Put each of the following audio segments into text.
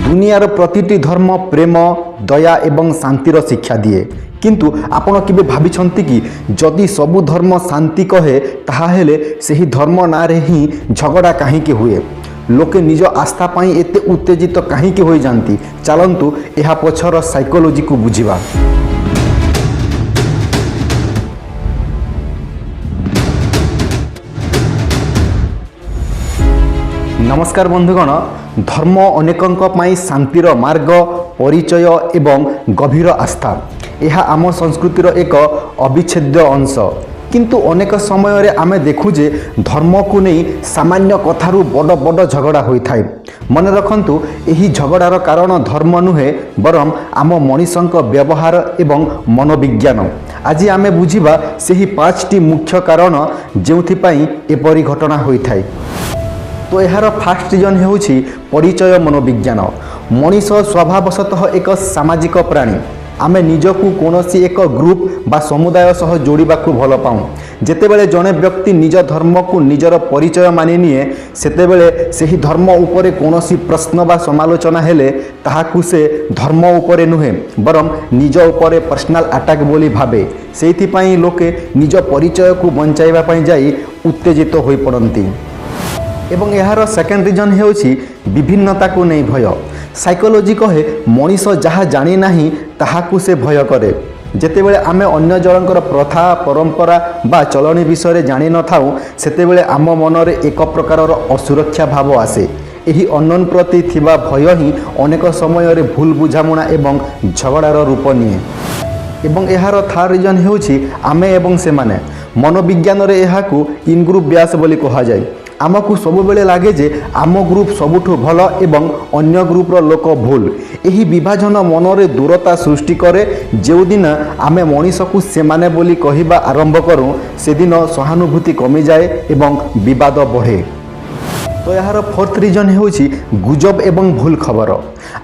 ଦୁନିଆର ପ୍ରତିଟି ଧର୍ମ ପ୍ରେମ, ଦୟା ଏବଂ ଶାନ୍ତିର ଶିକ୍ଷା ଦିଏ। କିନ୍ତୁ ଆପଣ କେବେ ଭାବିଛନ୍ତି କି, ଯଦି ସବୁ ଧର୍ମ ଶାନ୍ତି କହେ, ତାହାହେଲେ ସେହି ଧର୍ମ ନାଁରେ ହିଁ ଝଗଡ଼ା କାହିଁକି ହୁଏ? ଲୋକେ ନିଜ ଆସ୍ଥା ପାଇଁ ଏତେ ଉତ୍ତେଜିତ କାହିଁକି ହୋଇଯାନ୍ତି? ଚାଲନ୍ତୁ, ଏହା ପଛର ସାଇକୋଲୋଜିକୁ ବୁଝିବା। ନମସ୍କାର ବନ୍ଧୁଗଣ। ଧର୍ମ ଅନେକଙ୍କ ପାଇଁ ଶାନ୍ତିର ମାର୍ଗ, ପରିଚୟ ଏବଂ ଗଭୀର ଆସ୍ଥା। ଏହା ଆମ ସଂସ୍କୃତିର ଏକ ଅବିଚ୍ଛେଦ୍ୟ ଅଂଶ। କିନ୍ତୁ ଅନେକ ସମୟରେ ଆମେ ଦେଖୁ ଯେ ଧର୍ମକୁ ନେଇ ସାମାନ୍ୟ କଥାରୁ ବଡ଼ ବଡ଼ ଝଗଡ଼ା ହୋଇଥାଏ। ମନେ ରଖନ୍ତୁ, ଏହି ଝଗଡ଼ାର କାରଣ ଧର୍ମ ନୁହେଁ, ବରଂ ଆମ ମଣିଷଙ୍କ ବ୍ୟବହାର ଏବଂ ମନୋବିଜ୍ଞାନ। ଆଜି ଆମେ ବୁଝିବା ସେହି ପାଞ୍ଚଟି ମୁଖ୍ୟ କାରଣ, ଯେଉଁଥିପାଇଁ ଏପରି ଘଟଣା ହୋଇଥାଏ। ତ ଏହାର ଫାଷ୍ଟ ରିଜନ୍ ହେଉଛି ପରିଚୟ ମନୋବିଜ୍ଞାନ। ମଣିଷ ସ୍ୱଭାବତଃ ଏକ ସାମାଜିକ ପ୍ରାଣୀ। ଆମେ ନିଜକୁ କୌଣସି ଏକ ଗ୍ରୁପ୍ ବା ସମୁଦାୟ ସହ ଯୋଡ଼ିବାକୁ ଭଲ ପାଉ। ଯେତେବେଳେ ଜଣେ ବ୍ୟକ୍ତି ନିଜ ଧର୍ମକୁ ନିଜର ପରିଚୟ ମାନିନିଏ, ସେତେବେଳେ ସେହି ଧର୍ମ ଉପରେ କୌଣସି ପ୍ରଶ୍ନ ବା ସମାଲୋଚନା ହେଲେ ତାହାକୁ ସେ ଧର୍ମ ଉପରେ ନୁହେଁ, ବରଂ ନିଜ ଉପରେ ପର୍ସନାଲ ଆଟାକ୍ ବୋଲି ଭାବେ। ସେଇଥିପାଇଁ ଲୋକେ ନିଜ ପରିଚୟକୁ ବଞ୍ଚାଇବା ପାଇଁ ଯାଇ ଉତ୍ତେଜିତ ହୋଇପଡ଼ନ୍ତି। ଏବଂ ଏହାର ସେକେଣ୍ଡ ରିଜନ୍ ହେଉଛି ବିଭିନ୍ନତାକୁ ନେଇ ଭୟ। ସାଇକୋଲୋଜି କହେ, ମଣିଷ ଯାହା ଜାଣିନାହିଁ ତାହାକୁ ସେ ଭୟ କରେ। ଯେତେବେଳେ ଆମେ ଅନ୍ୟ ଜଣଙ୍କର ପ୍ରଥା, ପରମ୍ପରା ବା ଚଳଣି ବିଷୟରେ ଜାଣିନଥାଉ, ସେତେବେଳେ ଆମ ମନରେ ଏକ ପ୍ରକାରର ଅସୁରକ୍ଷା ଭାବ ଆସେ। ଏହି ଅନନୋନ୍ ପ୍ରତି ଥିବା ଭୟ ହିଁ ଅନେକ ସମୟରେ ଭୁଲ ବୁଝାମଣା ଏବଂ ଝଗଡ଼ାର ରୂପ ନିଏ। ଏବଂ ଏହାର ଥାର୍ଡ଼ ରିଜନ୍ ହେଉଛି ଆମେ ଏବଂ ସେମାନେ। ମନୋବିଜ୍ଞାନରେ ଏହାକୁ ଇନଗ୍ରୁପ୍ ବାୟାସ୍ ବୋଲି କୁହାଯାଏ। ଆମକୁ ସବୁବେଳେ ଲାଗେ ଯେ ଆମ ଗ୍ରୁପ୍ ସବୁଠୁ ଭଲ ଏବଂ ଅନ୍ୟ ଗ୍ରୁପ୍ର ଲୋକ ଭୁଲ। ଏହି ବିଭାଜନ ମନରେ ଦୂରତା ସୃଷ୍ଟି କରେ। ଯେଉଁଦିନ ଆମେ ମଣିଷକୁ ସେମାନେ ବୋଲି କହିବା ଆରମ୍ଭ କରୁ, ସେଦିନ ସହାନୁଭୂତି କମିଯାଏ ଏବଂ ବିବାଦ ବଢ଼େ। ତ ଏହାର ଫୋର୍ଥ ରିଜନ୍ ହେଉଛି ଗୁଜବ ଏବଂ ଭୁଲ ଖବର।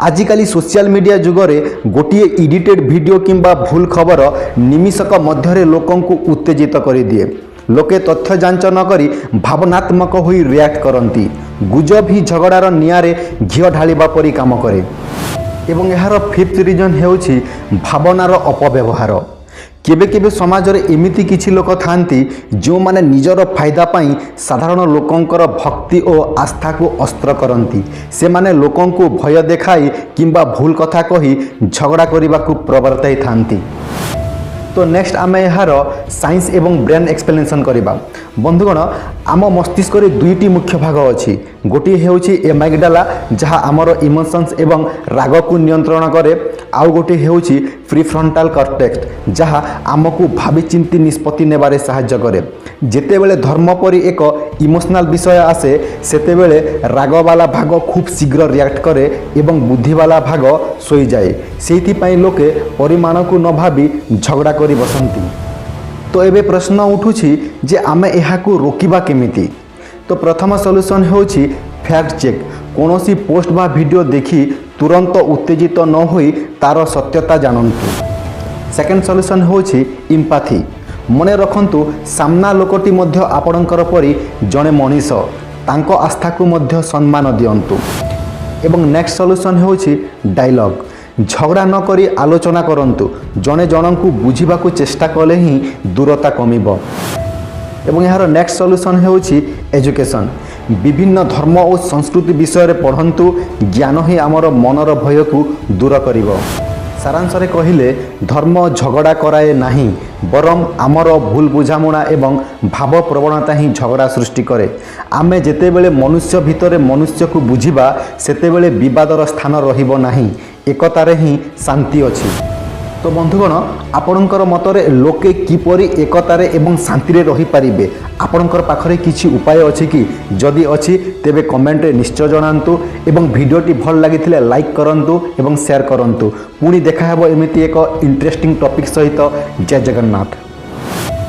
ଆଜିକାଲି ସୋସିଆଲ ମିଡ଼ିଆ ଯୁଗରେ ଗୋଟିଏ ଏଡିଟେଡ୍ ଭିଡ଼ିଓ କିମ୍ବା ଭୁଲ ଖବର ନିମିଷକ ମଧ୍ୟରେ ଲୋକଙ୍କୁ ଉତ୍ତେଜିତ କରିଦିଏ। ଲୋକେ ତଥ୍ୟ ଯାଞ୍ଚ ନ କରି ଭାବନାତ୍ମକ ହୋଇ ରିଆକ୍ଟ କରନ୍ତି। ଗୁଜବ ହିଁ ଝଗଡ଼ାର ନିଆଁରେ ଘିଅ ଢାଳିବା ପରି କାମ କରେ। ଏବଂ ଏହାର ଫିଫ୍ଥ ରିଜନ୍ ହେଉଛି ଭାବନାର ଅପବ୍ୟବହାର। କେବେ କେବେ ସମାଜରେ ଏମିତି କିଛି ଲୋକ ଥାଆନ୍ତି, ଯେଉଁମାନେ ନିଜର ଫାଇଦା ପାଇଁ ସାଧାରଣ ଲୋକଙ୍କର ଭକ୍ତି ଓ ଆସ୍ଥାକୁ ଅସ୍ତ୍ର କରନ୍ତି। ସେମାନେ ଲୋକଙ୍କୁ ଭୟ ଦେଖାଇ କିମ୍ବା ଭୁଲ କଥା କହି ଝଗଡ଼ା କରିବାକୁ ପ୍ରବର୍ତ୍ତାଇଥାନ୍ତି। ତ ନେକ୍ସଟ ଆମେ ଏହାର ସାଇନ୍ସ ଏବଂ ବ୍ରେନ୍ ଏକ୍ସପ୍ଲେନେସନ୍ କରିବା। ବନ୍ଧୁଗଣ, ଆମ ମସ୍ତିଷ୍କରେ ଦୁଇଟି ମୁଖ୍ୟ ଭାଗ ଅଛି। ଗୋଟିଏ ହେଉଛି ଏମାଇଗଡାଲା, ଯାହା ଆମର ଇମୋସନ୍ସ ଏବଂ ରାଗକୁ ନିୟନ୍ତ୍ରଣ କରେ। ଆଉ ଗୋଟିଏ ହେଉଛି ପ୍ରିଫ୍ରଣ୍ଟାଲ କର୍ଟେକ୍ସ, ଯାହା ଆମକୁ ଭାବିଚିନ୍ତି ନିଷ୍ପତ୍ତି ନେବାରେ ସାହାଯ୍ୟ କରେ। ଯେତେବେଳେ ଧର୍ମ ପରି ଏକ ଇମୋସନାଲ ବିଷୟ ଆସେ, ସେତେବେଳେ ରାଗବାଲା ଭାଗ ଖୁବ୍ ଶୀଘ୍ର ରିଆକ୍ଟ କରେ ଏବଂ ବୁଦ୍ଧିବାଲା ଭାଗ ଶୋଇଯାଏ। ସେଇଥିପାଇଁ ଲୋକେ ପରିଣାମକୁ ନ ଭାବି ଝଗଡ଼ା କରି ବସନ୍ତି। ତ ଏବେ ପ୍ରଶ୍ନ ଉଠୁଛି ଯେ ଆମେ ଏହାକୁ ରୋକିବା କେମିତି? ତ ପ୍ରଥମ ସଲ୍ୟୁସନ୍ ହେଉଛି ଫ୍ୟାକ୍ଟ ଚେକ୍। କୌଣସି ପୋଷ୍ଟ ବା ଭିଡ଼ିଓ ଦେଖି ତୁରନ୍ତ ଉତ୍ତେଜିତ ନ ହୋଇ ତା'ର ସତ୍ୟତା ଜାଣନ୍ତୁ। ସେକେଣ୍ଡ ସଲ୍ୟୁସନ୍ ହେଉଛି ଇମ୍ପାଥି। ମନେ ରଖନ୍ତୁ, ସାମ୍ନା ଲୋକଟି ମଧ୍ୟ ଆପଣଙ୍କର ପରି ଜଣେ ମଣିଷ। ତାଙ୍କ ଆସ୍ଥାକୁ ମଧ୍ୟ ସମ୍ମାନ ଦିଅନ୍ତୁ। ଏବଂ ନେକ୍ସଟ ସଲ୍ୟୁସନ୍ ହେଉଛି ଡାଇଲଗ୍। ଝଗଡ଼ା ନ କରି ଆଲୋଚନା କରନ୍ତୁ। ଜଣେ ଜଣଙ୍କୁ ବୁଝିବାକୁ ଚେଷ୍ଟା କଲେ ହିଁ ଦୂରତା କମିବ। ଏବଂ ଏହାର ନେକ୍ସଟ ସଲ୍ୟୁସନ୍ ହେଉଛି ଏଜୁକେସନ୍। ବିଭିନ୍ନ ଧର୍ମ ଓ ସଂସ୍କୃତି ବିଷୟରେ ପଢ଼ନ୍ତୁ। ଜ୍ଞାନ ହିଁ ଆମର ମନର ଭୟକୁ ଦୂର କରିବ। ସାରାଂଶରେ କହିଲେ, ଧର୍ମ ଝଗଡ଼ା କରାଏ ନାହିଁ, ବରଂ ଆମର ଭୁଲ ବୁଝାମଣା ଏବଂ ଭାବପ୍ରବଣତା ହିଁ ଝଗଡ଼ା ସୃଷ୍ଟି କରେ। ଆମେ ଯେତେବେଳେ ମନୁଷ୍ୟ ଭିତରେ ମନୁଷ୍ୟକୁ ବୁଝିବା, ସେତେବେଳେ ବିବାଦର ସ୍ଥାନ ରହିବ ନାହିଁ। ଏକତାରେ ହିଁ ଶାନ୍ତି ଅଛି। ତ ବନ୍ଧୁଗଣ, ଆପଣଙ୍କର ମତରେ ଲୋକେ କିପରି ଏକତାରେ ଏବଂ ଶାନ୍ତିରେ ରହିପାରିବେ? ଆପଣଙ୍କର ପାଖରେ କିଛି ଉପାୟ ଅଛି କି? ଯଦି ଅଛି, ତେବେ କମେଣ୍ଟରେ ନିଶ୍ଚୟ ଜଣାନ୍ତୁ। ଏବଂ ଭିଡ଼ିଓଟି ଭଲ ଲାଗିଥିଲେ ଲାଇକ୍ କରନ୍ତୁ ଏବଂ ସେୟାର କରନ୍ତୁ। ପୁଣି ଦେଖାହେବ ଏମିତି ଏକ ଇଣ୍ଟରେଷ୍ଟିଂ ଟପିକ୍ ସହିତ। ଜୟ ଜଗନ୍ନାଥ।